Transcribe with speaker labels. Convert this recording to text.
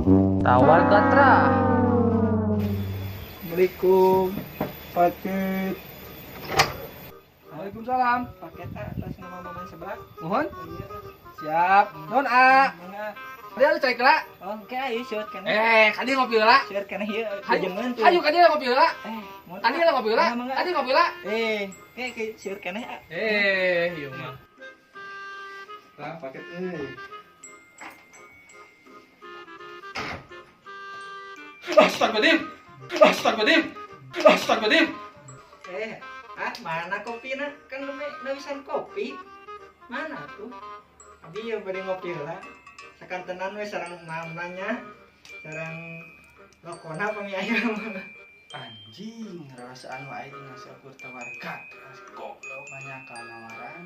Speaker 1: Tawar gatra.
Speaker 2: Assalamualaikum. Paket.
Speaker 1: Waalaikumsalam.
Speaker 2: Paket atas nama Maman sebelah.
Speaker 1: Mohon.
Speaker 2: Oh, iya.
Speaker 1: Siap. Nuhun a.
Speaker 2: Mangga.
Speaker 1: Dia lu cari kela.
Speaker 2: Oh, oke ayo seueur kana.
Speaker 1: Kadi ngopi heula.
Speaker 2: Seueur kana ieu
Speaker 1: Hayu,
Speaker 2: jeungeun tuh.
Speaker 1: hayu kadi ngopi heula.
Speaker 2: Mohon.
Speaker 1: Tadi lah ngopi heula.
Speaker 2: Mangga, mangga.
Speaker 1: Tadi ngopi heula.
Speaker 2: Kayak seueur kana a.
Speaker 1: Ieu mah.
Speaker 2: Tah paket euy.
Speaker 1: Astagfirullahaladzim. Astagfirullahaladzim. Astagfirullahaladzim.
Speaker 2: Mana kopi na? Kan lu nawisan kopi. Mana tuh? Abi ya bade ngopi heula. Sakantenan we sareng mamnanya. Sareng lokona pami aya mah.
Speaker 3: Anjing, rasaan wae ngasih aku tawar gatra. Goblok banyak kanawaran.